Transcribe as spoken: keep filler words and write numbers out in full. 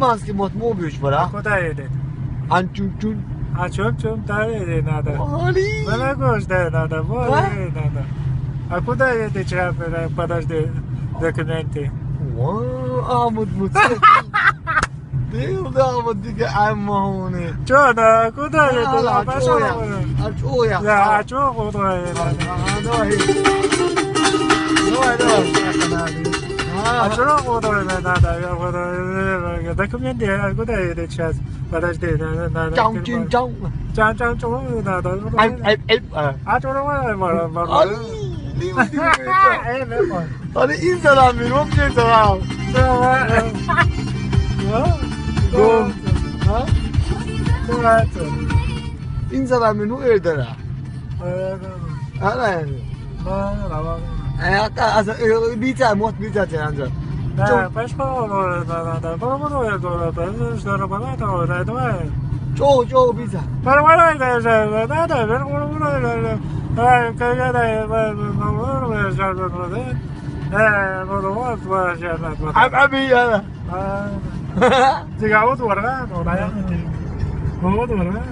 Муслиманский мот му бюч бара? Куда едет? Анчунчун. А чем чем да едет надо? Али. Молоко ждать надо, вот Да? Едет надо. А куда едет человек? Подожди, документы. Ва, Амуд мут. Дил да Амуд диге аммауни. Чё, да, куда едет? Ала, А пошёл ачоя. вон. Ачоя. Да, а чё куда едет? А, давай. Давай, давай. А, А чё куда едет надо? Я куда, документы, а куда едет сейчас? Подожди, надо, надо. Чаун чин чаун. Чаун чаун чаун надо. Ай, ай, ай. А. А чё, давай, давай, давай. Ай, лима диге. Э, не, не, Али инсалам мин, вообще салам. давай. Гом. А? Давай. Инсалам мин, ну эрдера. Э, Ала яни. давай, давай. Э, ака, аса, э, бица, мот бица те анжа. Да, пошёл, да, да, да. Давай, давай, давай, давай, давай, давай, давай. Чо, чо бица. Давай, давай, давай, давай, давай, давай, давай, давай. Давай, когда, давай, давай, давай, давай, давай, давай. Э, ну, ну, вот, вот, сейчас, вот, вот. Ам, ами, ала. А, тебя вот ворга, ну, да, я. Ну, вот ворга.